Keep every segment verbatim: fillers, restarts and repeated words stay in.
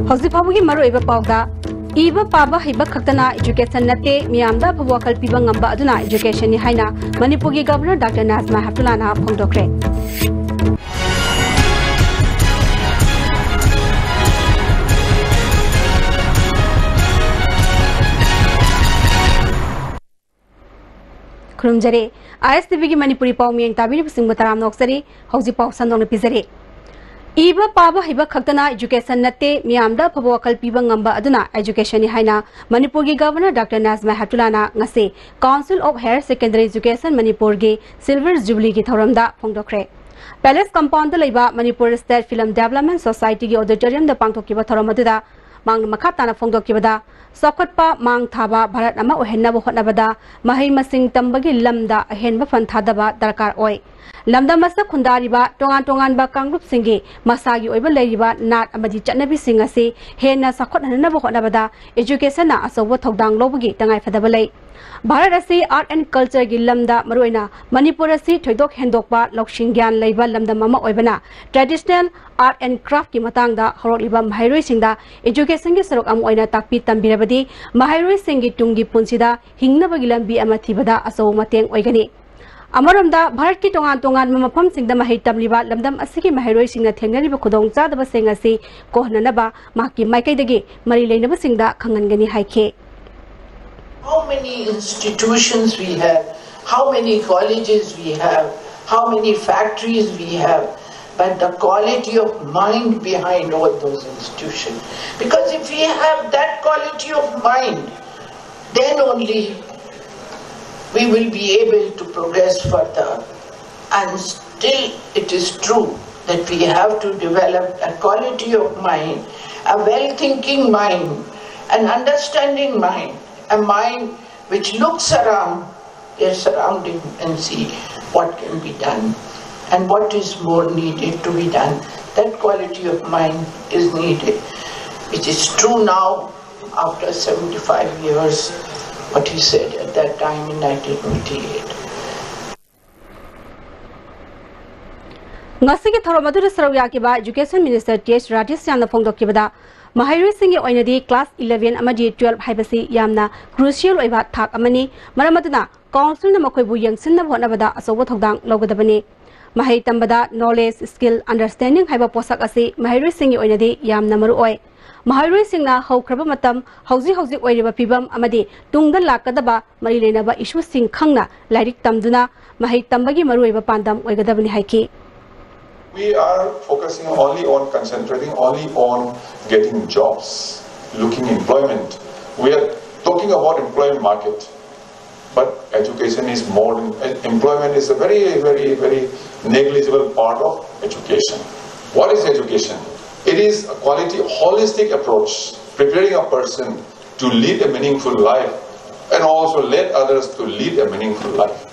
ꯍꯧꯖꯤꯛ ꯐꯥꯎꯕꯒꯤ ꯃꯔꯨꯑꯣꯏꯕ ꯄꯥꯎꯗ, ꯏꯕ ꯄꯥꯕ ꯍꯩꯕ ꯈꯛꯇꯅ education ꯅꯠꯇꯦ, ꯃꯤꯌꯥꯝꯗ ꯑꯐꯕ ꯋꯥꯈꯜ ꯄꯤꯕ ꯉꯝꯕ ꯑꯗꯨꯅ education ꯅꯤ ꯍꯥꯏꯅ ꯃꯅꯤꯄꯨꯔꯒꯤ Governor Doctor ꯅꯥꯖꯃꯥ ꯍꯦꯞꯇꯨꯂꯥꯅ ꯐꯣꯡꯗꯣꯛꯈ꯭ꯔꯦ꯫ ꯈꯨꯔꯨꯝꯖꯔꯤ꯫ ꯑꯥꯏ ꯑꯦꯁ ꯇꯤ ꯚꯤꯒꯤ ꯃꯅꯤꯄꯨꯔꯤ ꯄꯥꯎ ꯃꯤꯠꯌꯦꯡ ꯇꯥꯕꯤꯔꯤꯕꯁꯤꯡꯕꯨ ꯇꯔꯥꯝꯅ ꯑꯣꯛꯆꯔꯤ꯫ ꯍꯧꯖꯤꯛ ꯄꯥꯎ ꯁꯟꯗꯣꯛꯅ ꯄꯤꯖꯔꯤ꯫ ꯏꯕ ꯄꯥꯕ ꯍꯩꯕ ꯈꯛꯇꯅ education ꯅꯠꯇꯦ, ꯃꯤꯌꯥꯝꯗ ꯑꯐꯕ ꯋꯥꯈꯜ ꯄꯤꯕ ꯉꯝꯕ ꯑꯗꯨꯅ education ꯅꯤ ꯍꯥꯏꯅ ꯃꯅꯤꯄꯨꯔꯒꯤ Governor Doctor ꯅꯥꯖꯃꯥ ꯍꯦꯞꯇꯨꯂꯥꯅ ꯉꯁꯤ Council of Higher Secondary Education ꯃꯅꯤꯄꯨꯔꯒꯤ Silver Jubilee ꯒꯤ ꯊꯧꯔꯝꯗ ꯐꯣꯡꯗꯣꯛꯈ꯭ꯔꯦ꯫ Palace Compound ꯗ ꯂꯩꯕ Manipur State Film Development Society ꯒꯤ auditorium ꯗ ꯄꯥꯡꯊꯣꯛꯈꯤꯕ ꯊꯧꯔꯝ ꯑꯗꯨꯗ ꯃꯍꯥꯛꯅ ꯃꯈꯥ ꯇꯥꯅ ꯐꯣꯡꯗꯣꯛꯈꯤꯕꯗ, ꯆꯥꯎꯈꯠꯄ ꯃꯥꯡ ꯊꯥꯕ ꯚꯥꯔꯠ ꯑꯃ ꯑꯣꯏꯍꯟꯅꯕ ꯍꯣꯠꯅꯕꯗ ꯃꯍꯩ ꯃꯁꯤꯡ ꯇꯝꯕꯒꯤ ꯂꯝꯗ ꯑꯍꯦꯟꯕ ꯐꯟ ꯊꯥꯗꯕ ꯗꯔꯀꯥꯔ ꯑꯣꯏ꯫ ꯂꯝꯗꯝ ꯑꯁꯤꯗ ꯈꯨꯟꯗꯥꯔꯤꯕ ꯇꯣꯉꯥꯟ ꯇꯣꯉꯥꯟꯕ ꯀꯥꯡꯂꯨꯞꯁꯤꯡꯒꯤ ꯃꯁꯥꯒꯤ ꯑꯣꯏꯕ ꯂꯩꯔꯤꯕ ꯅꯥꯠ ꯑꯃꯗꯤ ꯆꯠꯅꯕꯤꯁꯤꯡ ꯑꯁꯤ ꯍꯦꯟꯅ ꯆꯥꯎꯈꯠꯍꯟꯅꯕ ꯍꯣꯠꯅꯕꯗ education ꯅ ꯑꯆꯧꯕ ꯊꯧꯗꯥꯡ ꯂꯧꯕꯒꯤ ꯇꯉꯥꯏꯐꯗꯕ ꯂꯩ꯫ ꯚꯥꯔꯠ ꯑꯁꯤ art and culture ꯒꯤ ꯂꯝꯗ ꯃꯔꯨꯑꯣꯏꯅ ꯃꯅꯤꯄꯨꯔ ꯑꯁꯤ ꯊꯣꯏꯗꯣꯛ ꯍꯦꯟꯗꯣꯛꯄ ꯂꯧꯁꯤꯡ ꯒ꯭ꯌꯥꯟ ꯂꯩꯕ ꯂꯝꯗꯝ ꯑꯃ ꯑꯣꯏꯕꯅ traditional art and craft ꯀꯤ ꯃꯇꯥꯡꯗ ꯍꯧꯔꯛꯂꯤꯕ ꯃꯍꯩꯔꯣꯏꯁꯤꯡꯗ education ꯒꯤ ꯁꯔꯨꯛ ꯑꯃ ꯑꯣꯏꯅ ꯇꯥꯛꯄꯤ ꯇꯝꯕꯤꯔꯕꯗꯤ ꯃꯍꯩꯔꯣꯏꯁꯤꯡꯒꯤ ꯇꯨꯡꯒꯤ ꯄꯨꯟꯁꯤꯗ ꯍꯤꯡꯅꯕꯒꯤ ꯂꯝꯕꯤ ꯑꯃ ꯊꯤꯕꯗ ꯑꯆꯧꯕ ꯃꯇꯦꯡ ꯑꯣꯏꯒꯅꯤ꯫ ꯑꯃꯔꯣꯝꯗ ꯚꯥꯔꯠꯀꯤ ꯇꯣꯉꯥꯟ ꯇꯣꯉꯥꯟꯕ ꯃꯐꯝꯁꯤꯡꯗ ꯃꯍꯩ ꯇꯝꯂꯤꯕ ꯂꯝꯗꯝ ꯑꯁꯤꯒꯤ ꯃꯍꯩꯔꯣꯏꯁꯤꯡꯅ ꯊꯦꯡꯅꯔꯤꯕ ꯈꯨꯗꯣꯡꯆꯥꯗꯕꯁꯤꯡ ꯑꯁꯤ ꯀꯣꯛꯍꯟꯅꯅꯕ ꯃꯍꯥꯛꯀꯤ ꯃꯥꯏꯀꯩꯗꯒꯤ ꯃꯔꯤ ꯂꯩꯅꯕꯁꯤꯡꯗ ꯈꯪꯍꯟꯒꯅꯤ ꯍꯥꯏꯈꯤ꯫ How many institutions we have, how many colleges we have, how many factories we have, but the quality of mind behind all those institutions. Because if we have that quality of mind, then only we will be able to progress further. And still, it is true that we have to develop a quality of mind, a well thinking mind, an understanding mind, a mind which looks around their surrounding and see what can be done and what is more needed to be done. That quality of mind is needed. It is true now, after seventy-five years, what he said at that time in nineteen fifty-eight. ꯉꯁꯤꯒꯤ ꯊꯧꯔꯝ ꯑꯗꯨꯗ ꯁꯔꯨꯛ ꯌꯥꯈꯤꯕ Education Minister T H Radheshyamꯅ ꯐꯣꯡꯗꯣꯛꯈꯤꯕꯗ, ꯃꯍꯩꯔꯣꯏꯁꯤꯡꯒꯤ ꯑꯣꯏꯅꯗꯤ class eleven ꯑꯃꯗꯤ twelve ꯍꯥꯏꯕꯁꯤ ꯌꯥꯝꯅ crucial ꯑꯣꯏꯕ ꯊꯥꯛ ꯑꯃꯅꯤ꯫ ꯃꯔꯝ ꯑꯗꯨꯅ Councilꯅ ꯃꯈꯣꯏꯕꯨ ꯌꯦꯡꯁꯤꯟꯅꯕ ꯍꯣꯠꯅꯕꯗ ꯑꯆꯧꯕ ꯊꯧꯗꯥꯡ ꯂꯧꯒꯗꯕꯅꯤ꯫ ꯃꯍꯩ ꯇꯝꯕꯗ knowledge, skill, understanding ꯍꯥꯏꯕ ꯄꯣꯠꯁꯛ ꯑꯁꯤ ꯃꯍꯩꯔꯣꯏꯁꯤꯡꯒꯤ ꯑꯣꯏꯅꯗꯤ ꯌꯥꯝꯅ ꯃꯔꯨ ꯑꯣꯏ꯫ ꯃꯍꯩꯔꯣꯏꯁꯤꯡꯅ ꯍꯧꯈ꯭ꯔꯕ ꯃꯇꯝ, ꯍꯧꯖꯤꯛ ꯍꯧꯖꯤꯛ ꯑꯣꯏꯔꯤꯕ ꯐꯤꯕꯝ ꯑꯃꯗꯤ ꯇꯨꯡꯗ ꯂꯥꯛꯀꯗꯕ ꯃꯔꯤ ꯂꯩꯅꯕ issueꯁꯤꯡ ꯈꯪꯅ ꯂꯥꯏꯔꯤꯛ ꯇꯝꯗꯨꯅ ꯃꯍꯩ ꯇꯝꯕꯒꯤ ꯃꯔꯨꯑꯣꯏꯕ ꯄꯥꯟꯗꯝ ꯑꯣꯏꯒꯗꯕꯅꯤ ꯍꯥꯏꯈꯤ꯫ We are focusing only on, concentrating only on getting jobs, looking employment. We are talking about employment market, but education is more than, employment is a very, very, very negligible part of education. What is education? It is a quality, holistic approach, preparing a person to lead a meaningful life and also let others to lead a meaningful life.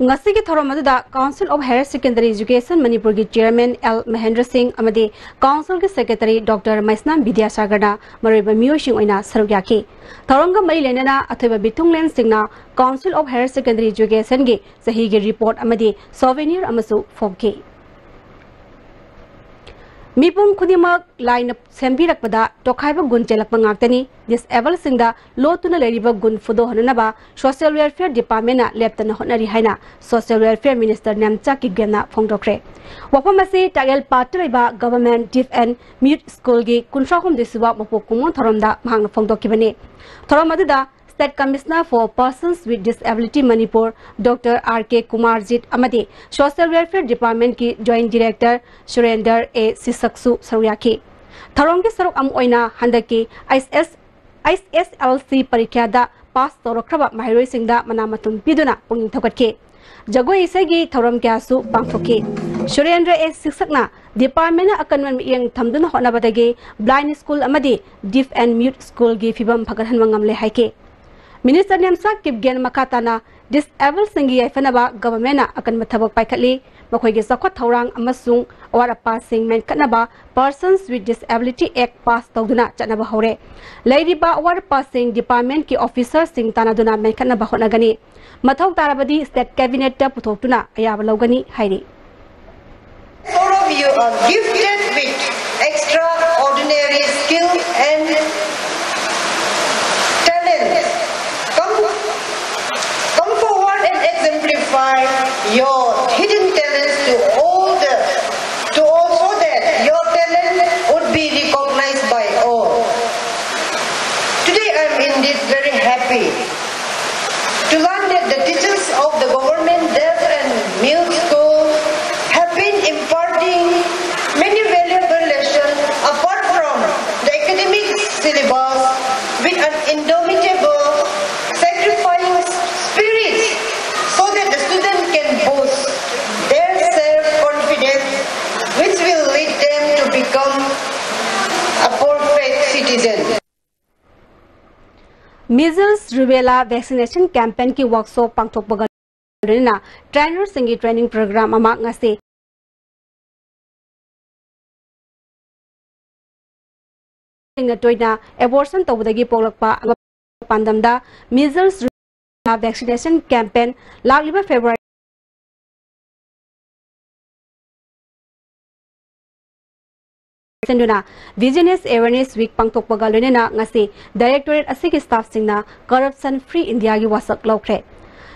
ꯉꯁꯤꯒꯤ ꯊꯧꯔꯝ ꯑꯗꯨꯗ Council of Higher Secondary Education ꯃꯅꯤꯄꯨꯔꯒꯤ Chairman L Mahendra ꯁꯤꯡ ꯑꯃꯗꯤ Councilꯒꯤ Secretary Doctor ꯃꯩꯁꯅꯥꯝ ꯕꯤꯗ꯭ꯌꯥꯁꯥꯒꯔꯅ ꯃꯔꯨꯑꯣꯏꯕ ꯃꯤꯑꯣꯏꯁꯤꯡ ꯑꯣꯏꯅ ꯁꯔꯨꯛ ꯌꯥꯈꯤ꯫ ꯊꯧꯔꯝꯒ ꯃꯔꯤ ꯂꯩꯅꯅ ꯑꯊꯣꯏꯕ ꯃꯤꯊꯨꯡꯂꯦꯟꯁꯤꯡꯅ Council of Higher Secondary Educationꯒꯤ ꯆꯍꯤꯒꯤ report ꯑꯃꯗꯤ souvenir ꯑꯃꯁꯨ ꯐꯣꯡꯈꯤ꯫ ꯃꯤꯄꯨꯝ ꯈꯨꯗꯤꯡꯃꯛ ꯂꯥꯏꯅ ꯁꯦꯝꯕꯤꯔꯛꯄꯗ ꯇꯣꯈꯥꯏꯕ ꯒꯨꯟ ꯆꯦꯜꯂꯛꯄ ꯉꯥꯛꯇꯅꯤ꯫ Disabledꯁꯤꯡꯗ ꯂꯣꯠꯇꯨꯅ ꯂꯩꯔꯤꯕ ꯒꯨꯟ ꯐꯨꯗꯣꯛꯍꯟꯅꯅꯕ Social Welfare Departmentꯅ ꯂꯦꯞꯇꯅ ꯍꯣꯠꯅꯔꯤ ꯍꯥꯏꯅ Social Welfare Minister ꯅꯦꯝꯆꯥ ꯀꯤꯞꯒꯦꯟꯅ ꯐꯣꯡꯗꯣꯛꯈ꯭ꯔꯦ꯫ ꯋꯥꯐꯝ ꯑꯁꯤ ꯇꯥꯛꯌꯦꯜ ꯄꯥꯠꯇ ꯂꯩꯕ Government Deaf and Mute Schoolꯒꯤ ꯀꯨꯟꯊ꯭ꯔꯥ ꯍꯨꯝꯗꯣꯏ ꯁꯨꯕ ꯃꯄꯣꯛ ꯀꯨꯝꯑꯣꯟ ꯊꯧꯔꯝꯗ ꯃꯍꯥꯛꯅ ꯐꯣꯡꯗꯣꯛꯈꯤꯕꯅꯤ꯫ ꯊꯧꯔꯝ ꯑꯗꯨꯗ State Commissioner for Persons with Disability Manipur Doctor R K Kumarjit ꯑꯃꯗꯤ Social Welfare Departmentꯀꯤ Joint Director ꯁꯨꯔꯦꯟꯗꯔ ꯑꯦ ꯁꯤꯁꯛꯁꯨ ꯁꯔꯨꯛ ꯌꯥꯈꯤ꯫ ꯊꯧꯔꯝꯒꯤ ꯁꯔꯨꯛ ꯑꯃ ꯑꯣꯏꯅ ꯍꯟꯗꯛꯀꯤ H S, H S L C ꯄꯔꯤꯈ꯭ꯌꯥꯗ ꯄꯥꯁ ꯇꯧꯔꯛꯈ꯭ꯔꯕ ꯃꯍꯩꯔꯣꯏꯁꯤꯡꯗ ꯃꯅꯥ ꯃꯊꯨꯝ ꯄꯤꯗꯨꯅ ꯄꯨꯛꯅꯤꯡ ꯊꯧꯒꯠꯈꯤ꯫ ꯖꯒꯣꯏ ꯏꯁꯩꯒꯤ ꯊꯧꯔꯝ ꯀꯌꯥꯁꯨ ꯄꯥꯡꯊꯣꯛꯈꯤ꯫ ꯁꯨꯔꯦꯟꯗ꯭ꯔ ꯑꯦ ꯁꯤꯁꯛꯅ departmentꯅ ꯑꯀꯟꯕ ꯃꯤꯠꯌꯦꯡ ꯊꯝꯗꯨꯅ ꯍꯣꯠꯅꯕꯗꯒꯤ Blind School ꯑꯃꯗꯤ Deaf and Mute Schoolꯒꯤ ꯐꯤꯕꯝ ꯐꯒꯠꯍꯟꯕ ꯉꯝꯂꯦ ꯍꯥꯏꯈꯤ꯫ Minister ꯅꯦꯝꯆꯥ ꯀꯤꯞꯒꯦꯟ ꯃꯈꯥ ꯇꯥꯅ disabledꯁꯤꯡꯒꯤ ꯌꯥꯏꯐꯅꯕ governmentꯅ ꯑꯀꯟꯕ ꯊꯕꯛ ꯄꯥꯏꯈꯠꯂꯤ꯫ ꯃꯈꯣꯏꯒꯤ ꯆꯥꯎꯈꯠ ꯊꯧꯔꯥꯡ ꯑꯃꯁꯨꯡ ꯑꯋꯥꯠ ꯑꯄꯥꯁꯤꯡ ꯃꯦꯟꯈꯠꯅꯕ Persons with Disability Act pass ꯇꯧꯗꯨꯅ ꯆꯠꯅꯕ ꯍꯧꯔꯦ꯫ ꯂꯩꯔꯤꯕ ꯑꯋꯥꯠ ꯑꯄꯥꯁꯤꯡ departmentꯀꯤ officerꯁꯤꯡ ꯇꯥꯟꯅꯗꯨꯅ ꯃꯦꯟꯈꯠꯅꯕ ꯍꯣꯠꯅꯒꯅꯤ꯫ ꯃꯊꯧ ꯇꯥꯔꯕꯗꯤ state cabinetꯇ ꯄꯨꯊꯣꯛꯇꯨꯅ ꯑꯌꯥꯕ ꯂꯧꯒꯅꯤ ꯍꯥꯏꯔꯤ꯫ All of you are gifted with extraordinary skill and talent. Come, come forward and exemplify your hidden talents to all the, to all, so that your talent would be recognized by all. Today I am indeed very happy to learn that the teachers of the government deaf and mute school have been imparting many valuable lessons apart from the academic syllabus with an indomitable, sacrificing spirit so that the student can boost their self-confidence, which will lead them to become a perfect citizen. Measles Rubella Vaccination Campaignꯒꯤ workshop ꯄꯥꯡꯊꯣꯛꯄꯒ ꯂꯣꯏꯅꯅ trainerꯁꯤꯡꯒꯤ training program ꯑꯃ ꯉꯁꯤ ꯇꯣꯏꯅ abortion ꯇꯧꯕꯗꯒꯤ ꯄꯣꯛꯂꯛꯄ ꯑꯉꯥꯡ ꯄꯥꯟꯗꯝꯗ Measles Rubella Vaccination Campaign ꯂꯥꯛꯂꯤꯕ February ꯁꯤꯟꯗꯨꯅ Vigilance Awareness Week ꯄꯥꯡꯊꯣꯛꯄꯒ ꯂꯣꯏꯅꯅ ꯉꯁꯤ directorate ꯑꯁꯤꯒꯤ staffꯁꯤꯡꯅ Corruption Free Indiaꯒꯤ ꯋꯥꯁꯛ ꯂꯧꯈ꯭ꯔꯦ꯫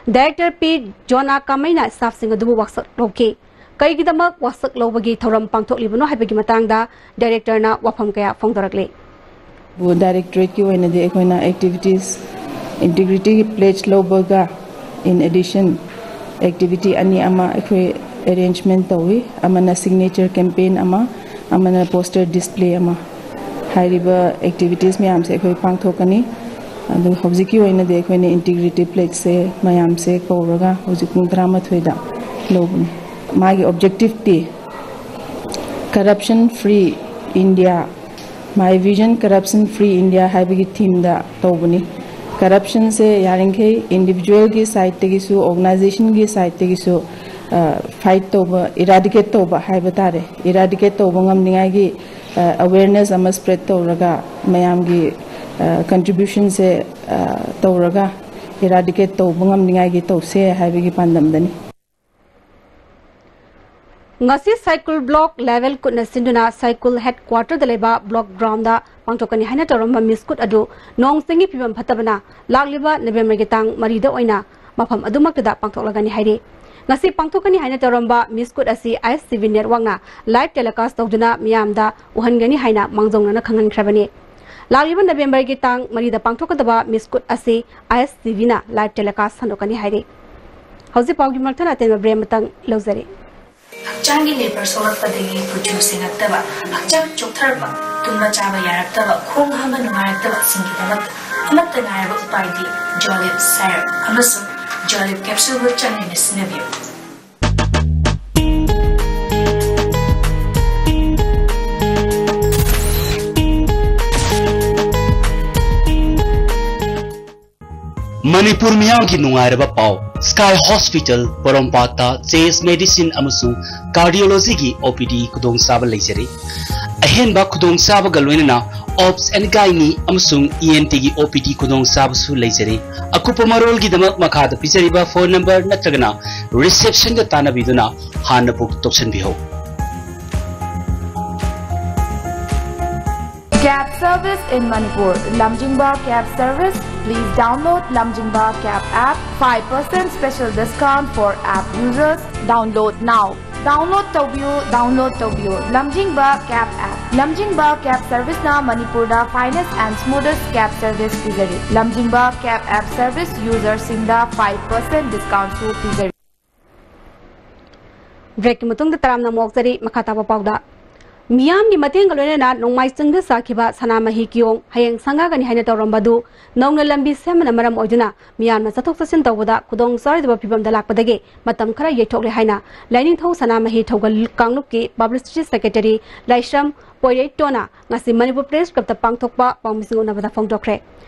Director ꯄꯤ ꯖꯣꯅꯥ ꯀꯥꯃꯩꯅ staffꯁꯤꯡ ꯑꯗꯨꯕꯨ ꯋꯥꯁꯛ ꯂꯧꯈꯤ꯫ ꯀꯩꯒꯤꯗꯃꯛ ꯋꯥꯁꯛ ꯂꯧꯕꯒꯤ ꯊꯧꯔꯝ ꯄꯥꯡꯊꯣꯛꯂꯤꯕꯅꯣ ꯍꯥꯏꯕꯒꯤ ꯃꯇꯥꯡꯗ directorꯅ ꯋꯥꯐꯝ ꯀꯌꯥ ꯐꯣꯡꯗꯣꯔꯛꯂꯤ꯫ ꯕꯨ directorateꯀꯤ ꯑꯣꯏꯅꯗꯤ ꯑꯩꯈꯣꯏꯅ activities, integrity pledge ꯂꯧꯕꯒ in addition activity ꯑꯅꯤ ꯑꯃ ꯑꯩꯈꯣꯏ arrangement ꯇꯧꯏ꯫ ꯑꯃꯅ signature campaign ꯑꯃ, ꯑꯃꯅ poster display ꯑꯃ꯫ ꯍꯥꯏꯔꯤꯕ activities ꯃꯌꯥꯝꯁꯦ ꯑꯩꯈꯣꯏ ꯄꯥꯡꯊꯣꯛꯀꯅꯤ꯫ ꯑꯗꯨ ꯍꯧꯖꯤꯛꯀꯤ ꯑꯣꯏꯅꯗꯤ ꯑꯩꯈꯣꯏꯅ integrity pledgeꯁꯦ ꯃꯌꯥꯝꯁꯦ ꯀꯧꯔꯒ ꯍꯧꯖꯤꯛ ꯄꯨꯡ ꯇꯔꯥꯃꯥꯊꯣꯏꯗ ꯂꯧꯕꯅꯤ꯫ ꯃꯥꯒꯤ objectiveꯇꯤ Corruption Free India, My Vision Corruption Free India ꯍꯥꯏꯕꯒꯤ themeꯗ ꯇꯧꯕꯅꯤ꯫ ꯀꯔꯞꯁꯟꯁꯦ ꯌꯥꯔꯤꯈꯩ ꯏꯟꯗꯤꯕꯤꯖꯨꯋꯦꯜꯒꯤ ꯁꯥꯏꯠꯇꯒꯤꯁꯨ, ꯑꯣꯔꯒꯅꯥꯏꯖꯦꯁꯟꯒꯤ ꯁꯥꯏꯠꯇꯒꯤꯁꯨ, ꯑ, ꯐꯥꯏꯠ ꯇꯧꯕ, ꯏꯔꯥꯗꯤꯀꯦꯠ ꯇꯧꯕ ꯍꯥꯏꯕ ꯇꯥꯔꯦ꯫ ꯏꯔꯥꯗꯤꯀꯦꯠ ꯇꯧꯕ ꯉꯝꯅꯤꯡꯉꯥꯏꯒꯤ, ꯑ, ꯑꯋꯦꯔꯅꯦꯁ ꯑꯃ ꯁ꯭ꯄ꯭ꯔꯦꯗ ꯇꯧꯔꯒ, ꯃꯌꯥꯝꯒꯤ, ꯑ, ꯀꯟꯇ꯭ꯔꯤꯕ꯭ꯌꯨꯁꯟꯁꯦ, ꯑ, ꯇꯧꯔꯒ ꯏꯔꯥꯗꯤꯀꯦꯠ ꯇꯧꯕ ꯉꯝꯅꯤꯡꯉꯥꯏꯒꯤ ꯇꯧꯁꯦ ꯍꯥꯏꯕꯒꯤ ꯄꯥꯟꯗꯝꯗꯅꯤ꯫ ꯉꯁꯤ ꯁꯥꯏꯀꯨꯜ ꯕ꯭ꯂꯣꯛ ꯂꯦꯚꯦꯜ ꯀꯨꯠꯅ ꯁꯤꯟꯗꯨꯅ ꯁꯥꯏꯀꯨꯜ ꯍꯦꯗꯀ꯭ꯋꯥꯇꯔꯗ ꯂꯩꯕ ꯕ꯭ꯂꯣꯛ ꯒ꯭ꯔꯥꯎꯟꯗ ꯄꯥꯡꯊꯣꯛꯀꯅꯤ ꯍꯥꯏꯅ ꯇꯧꯔꯝꯕ ꯃꯤꯁ ꯀꯨꯠ ꯑꯗꯨ ꯅꯣꯡ ꯆꯤꯡꯒꯤ ꯐꯤꯕꯝ ꯐꯠꯇꯕꯅ ꯂꯥꯛꯂꯤꯕ ꯅꯕꯦꯝꯕꯔꯒꯤ ꯇꯥꯡ ꯃꯔꯤꯗ ꯑꯣꯏꯅ ꯃꯐꯝ ꯑꯗꯨꯃꯛꯇꯗ ꯄꯥꯡꯊꯣꯛꯂꯒꯅꯤ ꯍꯥꯏꯔꯤ꯫ ꯉꯁꯤ ꯄꯥꯡꯊꯣꯛꯀꯅꯤ ꯍꯥꯏꯅ ꯇꯧꯔꯝꯕ ꯃꯤꯁ ꯀꯨꯠ ꯑꯁꯤ ꯑꯥꯏ ꯑꯦꯁ ꯇꯤ ꯚꯤ ꯅꯦꯠꯋꯥꯛꯅ ꯂꯥꯏꯚ ꯇꯦꯂꯤꯀꯥꯁ ꯇꯧꯗꯨꯅ ꯃꯤꯌꯥꯝꯗ ꯎꯍꯟꯒꯅꯤ ꯍꯥꯏꯅ ꯃꯥꯡꯖꯧꯅꯅ ꯈꯪꯍꯟꯈ꯭ꯔꯕꯅꯤ꯫ ꯂꯥꯛꯂꯤꯕ ꯅꯕꯦꯝꯕꯔꯒꯤ ꯇꯥꯡ ꯃꯔꯤꯗ ꯄꯥꯡꯊꯣꯛꯀꯗꯕ ꯃꯤꯁ ꯀꯨꯠ ꯑꯁꯤ ꯑꯥꯏ ꯑꯦꯁ ꯇꯤ ꯚꯤꯅ ꯂꯥꯏꯚ ꯇꯦꯂꯤꯀꯥꯁ ꯁꯟꯗꯣꯛꯀꯅꯤ ꯍꯥꯏꯔꯤ꯫ ꯍꯧꯖꯤꯛ ꯄꯥꯎꯒꯤ ꯃꯔꯛꯇꯅ ꯑꯇꯦꯟꯕ ꯕ꯭ꯔꯦꯛ ꯑꯃꯇꯪ ꯂꯧꯖꯔꯤ꯫ ꯍꯛꯆꯥꯡꯒꯤ ꯂꯦꯕꯔ ꯁꯣꯛꯂꯛꯄꯗꯒꯤ ꯀꯨꯆꯨ ꯁꯦꯡꯉꯛꯇꯕ, ꯍꯛꯆꯥꯡ ꯆꯣꯛꯊꯔꯛꯄ, ꯇꯨꯝꯕ ꯆꯥꯕ ꯌꯥꯔꯛꯇꯕ, ꯈꯣꯡ ꯍꯥꯝꯕ ꯅꯨꯡꯉꯥꯏꯔꯛꯇꯕꯁꯤꯡꯒꯤꯗꯃꯛꯇ ꯑꯃꯠꯇ ꯉꯥꯏꯔꯕ ꯎꯄꯥꯏꯗꯤ ꯖꯣꯂꯤꯞ ꯁꯥꯏꯔꯞ ꯑꯃꯁꯨꯡ ꯖꯣꯂꯤꯞ ꯀꯦꯞꯁꯨꯜꯕꯨ ꯆꯥꯡ ꯅꯥꯏꯅ ꯁꯤꯖꯤꯟꯅꯕꯤꯌꯨ꯫ ꯃꯅꯤꯄꯨꯔ ꯃꯤꯌꯥꯝꯒꯤ ꯅꯨꯡꯉꯥꯏꯔꯕ ꯄꯥꯎ꯫ ꯁ꯭ꯀꯥꯏ ꯍꯣꯁꯄꯤꯇꯥꯜ ꯄꯣꯔꯣꯝꯄꯥꯠꯇ ꯆꯦꯁ ꯃꯦꯗꯤꯁꯤꯟ ꯑꯃꯁꯨꯡ ꯀꯥꯔꯗꯤꯑꯣꯂꯣꯖꯤꯒꯤ ꯑꯣ ꯄꯤ ꯗꯤ ꯈꯨꯗꯣꯡꯆꯥꯕ ꯂꯩꯖꯔꯤ꯫ ꯑꯍꯦꯟꯕ ꯈꯨꯗꯣꯡꯆꯥꯕꯒ ꯂꯣꯏꯅꯅ ꯑꯣꯞꯁ ꯑꯦꯟ ꯒꯥꯏꯅꯤ ꯑꯃꯁꯨꯡ ꯏ ꯑꯦꯟ ꯇꯤꯒꯤ ꯑꯣ ꯄꯤ ꯗꯤ ꯈꯨꯗꯣꯡꯆꯥꯕꯁꯨ ꯂꯩꯖꯔꯤ꯫ ꯑꯀꯨꯞꯄ ꯃꯔꯣꯜꯒꯤꯗꯃꯛ ꯃꯈꯥꯗ ꯄꯤꯖꯔꯤꯕ ꯐꯣꯟ ꯅꯝꯕꯔ ꯅꯠꯇ꯭ꯔꯒꯅ ꯔꯤꯁꯦꯞꯁꯟꯗ ꯇꯥꯟꯅꯕꯤꯗꯨꯅ ꯍꯥꯟꯅ book ꯇꯧꯁꯤꯟꯕꯤꯍꯧ꯫ Cab service in Manipur. Lamjingba Cab Service. Please download Lamjingba Cab app. Five percent special discount for app users. Download now. Download ꯇꯧꯕꯤꯌꯨ, download ꯇꯧꯕꯤꯌꯨ꯫ ꯂꯝꯖꯤꯡꯕ Cab app. ꯂꯝꯖꯤꯡꯕ Cab Service ꯅ ꯃꯅꯤꯄꯨꯔꯗ finest and smoothest cab service ꯄꯤꯖꯔꯤ꯫ ꯂꯝꯖꯤꯡꯕ Cab app service user ꯁꯤꯡꯗ five percent discount ꯁꯨ ꯄꯤꯖꯔꯤ꯫ ꯕ꯭ꯔꯦꯛꯀꯤ ꯃꯇꯨꯡꯗ ꯇꯔꯥꯝꯅ ꯑꯃꯨꯛ ꯑꯣꯛꯆꯔꯤ꯫ ꯃꯈꯥ ꯇꯥꯕ ꯄꯥꯎꯗ, ꯃꯤꯌꯥꯝꯒꯤ ꯃꯇꯦꯡꯒ ꯂꯣꯏꯅꯅ ꯅꯣꯡꯃꯥꯏ ꯆꯤꯡꯗ ꯁꯥꯈꯤꯕ ꯁꯅꯥꯃꯍꯤ ꯀꯤꯌꯣꯡ ꯍꯌꯦꯡ ꯁꯪꯒꯥꯒꯅꯤ ꯍꯥꯏꯅ ꯇꯧꯔꯝꯕ ꯑꯗꯨ ꯅꯧꯅ ꯂꯝꯕꯤ ꯁꯦꯝꯕꯅ ꯃꯔꯝ ꯑꯣꯏꯗꯨꯅ ꯃꯤꯌꯥꯝꯅ ꯆꯠꯊꯣꯛ ꯆꯠꯁꯤꯟ ꯇꯧꯕꯗ ꯈꯨꯗꯣꯡ ꯆꯥꯔꯣꯏꯗꯕ ꯐꯤꯕꯝꯗ ꯂꯥꯛꯄꯗꯒꯤ ꯃꯇꯝ ꯈꯔ ꯌꯩꯊꯣꯛꯂꯦ ꯍꯥꯏꯅ ꯂꯥꯏꯅꯤꯡꯊꯧ ꯁꯅꯥꯃꯍꯤ ꯊꯧꯒꯜ ꯀꯥꯡꯂꯨꯞꯀꯤ ꯄꯕ꯭ꯂꯤꯁꯤꯇꯤ ꯁꯦꯀ꯭ꯔꯦꯇꯔꯤ ꯂꯥꯏꯁ꯭ꯔꯝ ꯄꯣꯏꯔꯩꯇꯣꯟꯅ ꯉꯁꯤ ꯃꯅꯤꯄꯨꯔ ꯄ꯭ꯔꯦꯁ ꯀ꯭ꯂꯕꯇ ꯄꯥꯡꯊꯣꯛꯄ ꯄꯥꯎꯃꯤꯁꯤꯡ ꯎꯅꯕꯗ ꯐꯣꯡꯗꯣꯛꯈ꯭ꯔꯦ꯫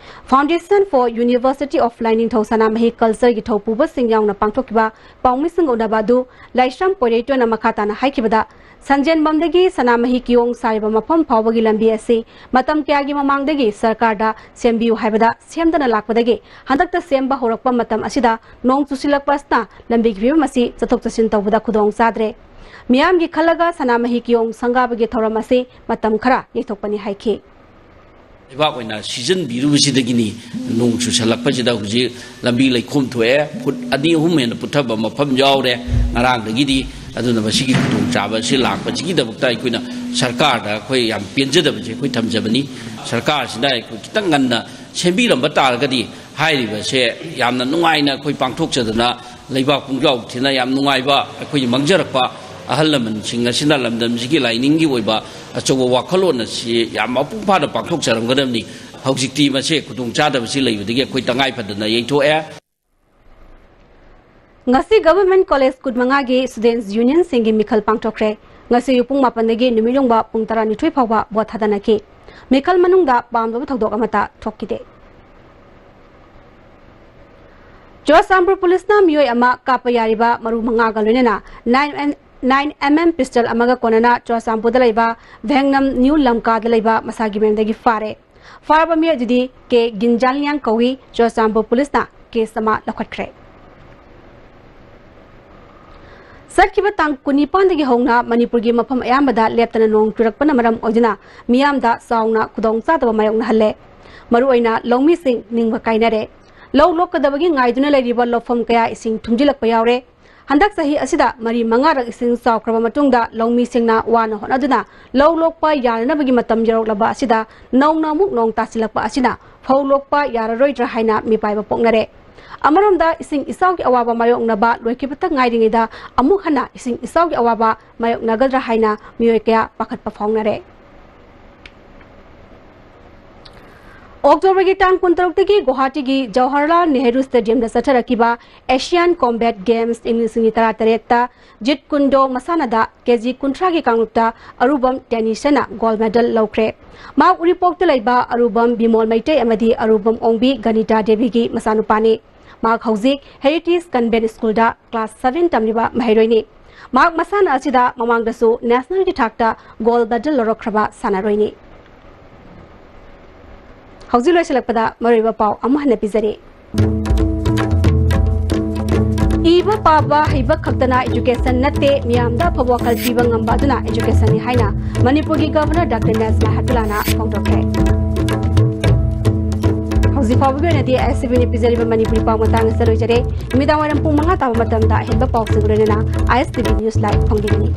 Foundation for University of ꯂꯥꯏꯅꯤꯡꯊꯧ ꯁꯅꯥꯃꯍꯤ ꯀꯜꯆꯔꯒꯤ ꯊꯧꯄꯨꯕꯁꯤꯡ ꯌꯥꯎꯅ ꯄꯥꯡꯊꯣꯛꯈꯤꯕ ꯄꯥꯎꯃꯤꯁꯤꯡ ꯎꯅꯕ ꯑꯗꯨ ꯂꯥꯏꯁ꯭ꯔꯝ ꯄꯣꯏꯔꯩꯇꯣꯟꯅ ꯃꯈꯥ ꯇꯥꯅ ꯍꯥꯏꯈꯤꯕꯗ, ꯁꯟꯖꯦꯟꯕꯝꯗꯒꯤ ꯁꯅꯥꯃꯍꯤ ꯀꯤꯌꯣꯡ ꯁꯥꯔꯤꯕ ꯃꯐꯝ ꯐꯥꯎꯕꯒꯤ ꯂꯝꯕꯤ ꯑꯁꯤ ꯃꯇꯝ ꯀꯌꯥꯒꯤ ꯃꯃꯥꯡꯗꯒꯤ ꯁꯔꯀꯥꯔꯗ ꯁꯦꯝꯕꯤꯌꯨ ꯍꯥꯏꯕꯗ ꯁꯦꯝꯗꯅ ꯂꯥꯛꯄꯗꯒꯤ ꯍꯟꯗꯛꯇ ꯁꯦꯝꯕ ꯍꯧꯔꯛꯄ ꯃꯇꯝ ꯑꯁꯤꯗ ꯅꯣꯡ ꯆꯨꯁꯤꯜꯂꯛꯄ ꯑꯁꯤꯅ ꯂꯝꯕꯤꯒꯤ ꯐꯤꯕꯝ ꯑꯁꯤ ꯆꯠꯊꯣꯛ ꯆꯠꯁꯤꯟ ꯇꯧꯕꯗ ꯈꯨꯗꯣꯡ ꯆꯥꯗ꯭ꯔꯦ꯫ ꯃꯤꯌꯥꯝꯒꯤ ꯈꯜꯂꯒ ꯁꯅꯥꯃꯍꯤ ꯀꯤꯌꯣꯡ ꯁꯪꯒꯥꯕꯒꯤ ꯊꯧꯔꯝ ꯑꯁꯤ ꯃꯇꯝ ꯈꯔ ꯌꯩꯊꯣꯛꯄꯅꯤ ꯍꯥꯏꯈꯤ꯫ ꯂꯩꯕꯥꯛ ꯑꯣꯏꯅ ꯁꯤꯖꯤꯟꯕꯤꯔꯨꯕꯁꯤꯗꯒꯤꯅꯤ ꯅꯣꯡ ꯆꯨꯁꯜꯂꯛꯄꯁꯤꯗ ꯍꯧꯖꯤꯛ ꯂꯝꯕꯤ ꯂꯩꯈꯣꯝ ꯊꯣꯛꯑꯦ, ꯐꯨꯠ ꯑꯅꯤ ꯑꯍꯨꯝ ꯍꯦꯟꯅ ꯄꯨꯊꯕ ꯃꯐꯝ ꯌꯥꯎꯔꯦ ꯉꯔꯥꯡꯗꯒꯤꯗꯤ꯫ ꯑꯗꯨꯅ ꯃꯁꯤꯒꯤ ꯈꯨꯗꯣꯡꯆꯥꯕ ꯑꯁꯤ ꯂꯥꯛꯄꯁꯤꯒꯤꯗꯃꯛꯇ ꯑꯩꯈꯣꯏꯅ ꯁꯔꯀꯥꯔꯗ ꯑꯩꯈꯣꯏ ꯌꯥꯝ ꯄꯦꯟꯖꯗꯕꯁꯦ ꯑꯩꯈꯣꯏ ꯊꯝꯖꯕꯅꯤ꯫ ꯁꯔꯀꯥꯔꯁꯤꯅ ꯑꯩꯈꯣꯏ ꯈꯤꯇꯪ ꯉꯟꯅ ꯁꯦꯝꯕꯤꯔꯝꯕ ꯇꯥꯔꯒꯗꯤ ꯍꯥꯏꯔꯤꯕꯁꯦ ꯌꯥꯝꯅ ꯅꯨꯡꯉꯥꯏꯅ ꯑꯩꯈꯣꯏ ꯄꯥꯡꯊꯣꯛꯆꯗꯅ ꯂꯩꯕꯥꯛ ꯄꯨꯡꯖꯥꯎ ꯊꯤꯟꯅ ꯌꯥꯝ ꯅꯨꯡꯉꯥꯏꯕ ꯑꯩꯈꯣꯏꯒꯤ ꯃꯥꯡꯖꯔꯛꯄ ꯑꯍꯜ ꯂꯃꯟꯁꯤꯡ ꯑꯁꯤꯅ ꯂꯝꯗꯝꯁꯤꯒꯤ ꯂꯥꯏꯅꯤꯡꯒꯤ ꯑꯣꯏꯕ ꯑꯆꯧꯕ ꯋꯥꯈꯜꯂꯣꯟ ꯑꯁꯤ ꯌꯥꯝ ꯃꯄꯨꯡ ꯐꯥꯅ ꯄꯥꯡꯊꯣꯛꯆꯔꯝꯒꯗꯕꯅꯤ꯫ ꯍꯧꯖꯤꯛꯇꯤ ꯃꯁꯤ ꯈꯨꯗꯣꯡꯆꯥꯗꯕꯁꯤ ꯂꯩꯕꯗꯒꯤ ꯑꯩꯈꯣꯏ ꯇꯉꯥꯏ ꯐꯗꯅ ꯌꯩꯊꯣꯛꯑꯦ꯫ ꯉꯁꯤ Government College ꯀꯨꯟꯃꯉꯥꯒꯤ Students Unionꯁꯤꯡꯒꯤ ꯃꯤꯈꯜ ꯄꯥꯡꯊꯣꯛꯈ꯭ꯔꯦ꯫ ꯉꯁꯤ ꯑꯌꯨꯛ ꯄꯨꯡ ꯃꯥꯄꯟꯗꯒꯤ ꯅꯨꯃꯤꯠ ꯌꯨꯡꯕ ꯄꯨꯡ ꯇꯔꯥꯅꯤꯊꯣꯏ ꯐꯥꯎꯕ ꯚꯣꯠ ꯊꯥꯗꯅꯈꯤ꯫ ꯃꯤꯈꯜ ꯃꯅꯨꯡꯗ ꯄꯥꯝꯗꯕ ꯊꯧꯗꯣꯛ ꯑꯃꯠꯇ ꯊꯣꯛꯈꯤꯗꯦ꯫ ꯆꯨꯔꯆꯥꯟꯄꯨꯔ ꯄꯨꯂꯤꯁꯅ ꯃꯤꯑꯣꯏ ꯑꯃ ꯀꯥꯞꯄ ꯌꯥꯔꯤꯕ ꯃꯔꯨ ꯃꯉꯥꯒ ꯂꯣꯏꯅꯅ nine nine M M pistol ꯑꯃꯒ ꯀꯣꯟꯅꯅ ꯆꯨꯔꯆꯥꯟꯄꯨꯔꯗ ꯂꯩꯕ ꯚꯦꯡꯅꯝ ꯅ꯭ꯌꯨ ꯂꯝꯀꯥꯗ ꯂꯩꯕ ꯃꯁꯥꯒꯤ ꯃꯌꯨꯝꯗꯒꯤ ꯐꯥꯔꯦ꯫ ꯐꯥꯔꯕ ꯃꯤꯑꯣꯏ ꯑꯗꯨꯗꯤ ꯀꯦ ꯒꯤꯟꯖꯥꯟꯂꯤꯌꯥꯡ ꯀꯧꯏ꯫ ꯆꯨꯔꯆꯥꯟꯄꯨꯔ ꯄꯨꯂꯤꯁꯅ ꯀꯦꯁ ꯑꯃ ꯂꯧꯈꯠꯈ꯭ꯔꯦ꯫ ꯆꯠꯈꯤꯕ ꯇꯥꯡ ꯀꯨꯟꯅꯤꯄꯥꯟꯗꯒꯤ ꯍꯧꯅ ꯃꯅꯤꯄꯨꯔꯒꯤ ꯃꯐꯝ ꯑꯌꯥꯝꯕꯗ ꯂꯦꯞꯇꯅ ꯅꯣꯡ ꯆꯨꯔꯛꯄꯅ ꯃꯔꯝ ꯑꯣꯏꯗꯨꯅ ꯃꯤꯌꯥꯝꯗ ꯆꯥꯎꯅ ꯈꯨꯗꯣꯡꯆꯥꯗꯕ ꯃꯥꯌꯣꯛꯅꯍꯜꯂꯦ꯫ ꯃꯔꯨꯑꯣꯏꯅ ꯂꯧꯃꯤꯁꯤꯡ ꯅꯤꯡꯕ ꯀꯥꯏꯅꯔꯦ꯫ ꯂꯧ ꯂꯣꯛꯀꯗꯕꯒꯤ ꯉꯥꯏꯗꯨꯅ ꯂꯩꯔꯤꯕ ꯂꯧꯐꯝ ꯀꯌꯥ ꯏꯁꯤꯡ ꯊꯨꯝꯖꯤꯜꯂꯛꯄ ꯌꯥꯎꯔꯦ꯫ ꯍꯟꯗꯛ ꯆꯍꯤ ꯑꯁꯤꯗ ꯃꯔꯤ ꯃꯉꯥꯔꯛ ꯏꯁꯤꯡ ꯆꯥꯎꯈ꯭ꯔꯕ ꯃꯇꯨꯡꯗ ꯂꯧꯃꯤꯁꯤꯡꯅ ꯋꯥꯅ ꯍꯣꯠꯅꯗꯨꯅ ꯂꯧ ꯂꯣꯛꯄ ꯌꯥꯅꯅꯕꯒꯤ ꯃꯇꯝ ꯌꯧꯔꯛꯂꯕ ꯑꯁꯤꯗ ꯅꯧꯅ ꯑꯃꯨꯛ ꯅꯣꯡ ꯇꯥꯁꯤꯜꯂꯛꯄ ꯑꯁꯤꯅ ꯐꯧ ꯂꯣꯛꯄ ꯌꯥꯔꯔꯣꯏꯗ꯭ꯔꯥ ꯍꯥꯏꯅ ꯃꯤꯄꯥꯏꯕ ꯄꯣꯛꯅꯔꯦ꯫ ꯑꯃꯔꯣꯝꯗ ꯏꯁꯤꯡ ꯏꯆꯥꯎꯒꯤ ꯑꯋꯥꯕ ꯃꯥꯌꯣꯛꯅꯕ ꯂꯣꯏꯈꯤꯕꯇ ꯉꯥꯏꯔꯤꯉꯩꯗ ꯑꯃꯨꯛ ꯍꯟꯅ ꯏꯁꯤꯡ ꯏꯆꯥꯎꯒꯤ ꯑꯋꯥꯕ ꯃꯥꯌꯣꯛꯅꯒꯗ꯭ꯔꯥ ꯍꯥꯏꯅ ꯃꯤꯑꯣꯏ ꯀꯌꯥ ꯄꯥꯈꯠꯄ ꯐꯥꯎꯅꯔꯦ꯫ ꯑꯣꯛꯇꯣꯕꯔꯒꯤ ꯇꯥꯡ ꯀꯨꯟꯇꯔꯨꯛꯇꯒꯤ ꯒꯨꯋꯥꯍꯥꯇꯤꯒꯤ ꯖꯋꯥꯍꯔꯂꯥꯜ ꯅꯦꯍꯔꯨ ꯁ꯭ꯇꯦꯗꯤꯌꯝꯗ ꯆꯠꯊꯔꯛꯈꯤꯕ ꯑꯦꯁꯤꯌꯥꯟ ꯀꯣꯝꯕꯦꯠ ꯒꯦꯝꯁ ꯏꯪ ꯂꯤꯁꯤꯡ ꯑꯅꯤ ꯇꯔꯥꯇꯔꯦꯠꯇ ꯖꯤꯠ ꯀꯨꯟꯗꯣ ꯃꯁꯥꯟꯅꯗ ꯀꯦꯖꯤ ꯀꯨꯟꯊ꯭ꯔꯥꯒꯤ ꯀꯥꯡꯂꯨꯞꯇ ꯑꯔꯨꯕꯝ ꯇꯦꯅꯤꯁꯟꯅ ꯒꯣꯜ ꯃꯦꯗꯜ ꯂꯧꯈ꯭ꯔꯦ꯫ ꯃꯍꯥꯛ ꯎꯔꯤꯄꯣꯛꯇ ꯂꯩꯕ ꯑꯔꯨꯕꯝ ꯕꯤꯃꯣꯜ ꯃꯩꯇꯩ ꯑꯃꯗꯤ ꯑꯔꯨꯕꯝ ꯑꯣꯡꯕꯤ ꯒꯅꯤꯇꯥ ꯗꯦꯕꯤꯒꯤ ꯃꯆꯥꯅꯨꯄꯥꯅꯤ꯫ ꯃꯍꯥꯛ ꯍꯧꯖꯤꯛ ꯍꯦꯔꯤꯇꯦꯖ ꯀꯟꯚꯦꯟꯠ ꯁ꯭ꯀꯨꯜꯗ ꯀ꯭ꯂꯥꯁ ꯁꯚꯦꯟ ꯇꯝꯂꯤꯕ ꯃꯍꯩꯔꯣꯏꯅꯤ꯫ ꯃꯍꯥꯛ ꯃꯁꯥꯟꯅ ꯑꯁꯤꯗ ꯃꯃꯥꯡꯗꯁꯨ ꯅꯦꯁꯅꯦꯜꯒꯤ ꯊꯥꯛꯇ ꯒꯣꯜ ꯃꯦꯗꯜ ꯂꯧꯔꯛꯈ꯭ꯔꯕ ꯁꯥꯟꯅꯔꯣꯏꯅꯤ꯫ ꯍꯧꯖꯤꯛ ꯂꯣꯏꯁꯤꯜꯂꯛꯄꯗ ꯃꯔꯨꯑꯣꯏꯕ ꯄꯥꯎ ꯑꯃꯨꯛ ꯍꯟꯅ ꯄꯤꯖꯔꯤ꯫ ꯏꯕ ꯄꯥꯕ ꯍꯩꯕ ꯈꯛꯇꯅ education ꯅꯠꯇꯦ, ꯃꯤꯌꯥꯝꯗ ꯑꯐꯕ ꯋꯥꯈꯜ ꯄꯤꯕ ꯉꯝꯕ ꯑꯗꯨꯅ education ꯅꯤ ꯍꯥꯏꯅ ꯃꯅꯤꯄꯨꯔꯒꯤ ꯒꯚꯔꯅꯔ ꯗꯥꯛꯇꯔ ꯅꯖꯃꯥ ꯍꯦꯞꯇꯨꯂꯥꯅ ꯐꯣꯡꯗꯣꯛꯈ꯭ꯔꯦ꯫ ꯍꯧꯖꯤꯛ ꯐꯥꯎꯕꯒꯤ ꯑꯣꯏꯅꯗꯤ ꯑꯥꯏ ꯑꯦꯁ ꯇꯤ ꯚꯤꯅ ꯄꯤꯖꯔꯤꯕ ꯃꯅꯤꯄꯨꯔꯤ ꯄꯥꯎ ꯃꯇꯥꯡ ꯑꯁꯤꯗ ꯂꯣꯏꯖꯔꯦ꯫ ꯅꯨꯃꯤꯗꯥꯡ ꯋꯥꯏꯔꯝ ꯄꯨꯡ ꯃꯉꯥ ꯇꯥꯕ ꯃꯇꯝꯗ ꯑꯍꯦꯟꯕ ꯄꯥꯎꯁꯤꯡ ꯂꯣꯏꯅꯅ ꯑꯥꯏ ꯑꯦꯁ ꯇꯤ ꯚꯤ News Live ꯐꯣꯡꯕꯤꯒꯅꯤ꯫